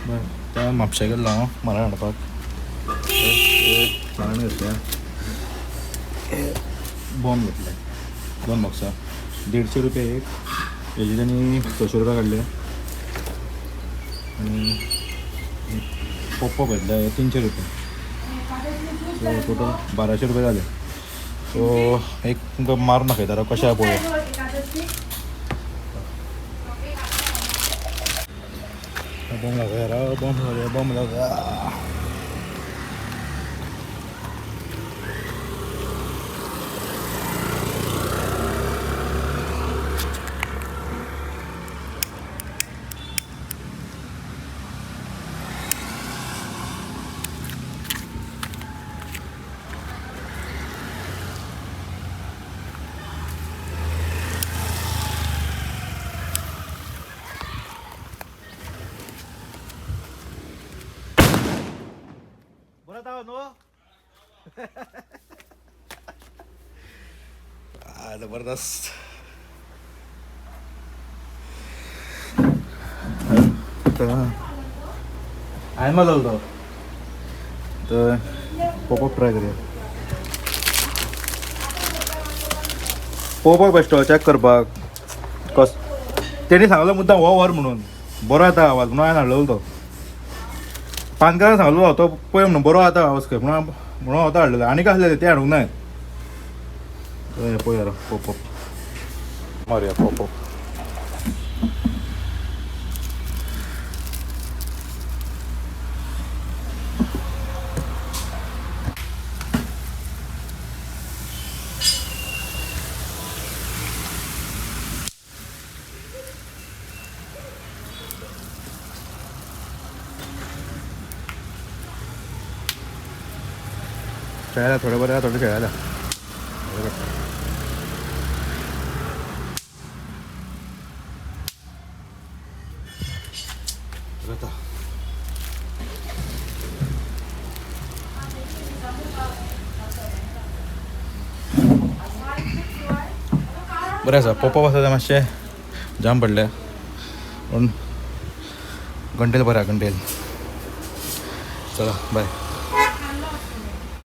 बरें, म्हापशा गेल्लो हांव म्हारग हाडपाक. सामान घेतलें, बॉम्ब घेतले, 2 बॉक्सां 150 रुपया एक. हेजे तेणी 600 रुपया काडले. आनी पोप्पो घेतले 300 रुपया. सो टोटल 1200 रुपया जाले. सो एक तुमकां मारून दाखयता कशें आहा पळोवया. बॉम्ब लागया, बॉम्ब लागया, बॉम्ब लागया. जबरदस्त. हांवें मारलो तो. तर पोपअप ट्राय करूया. पोवपाक बेश्टो चॅक करपाक. कस तेणी सांगलो मुद्दाम हो व्हर म्हणून, बरो येता आवाज म्हणून हांवें हाडलेलो तो. पानकारान सांगलो तो पळय म्हणून बरो येता आवाज खंय म्हणून म्हणून हांव तो हाडलेलो. आनी कसले ते हाडूंक नाय. पळय पोपअप मारुया. पोपअप खेळायला थोडं बरं, थोडं खेळायला. बरें आसा. पोपप आसा तें मातशें जाम पडलें, पूण घंटेल बरें, घंटेल. चला बाय.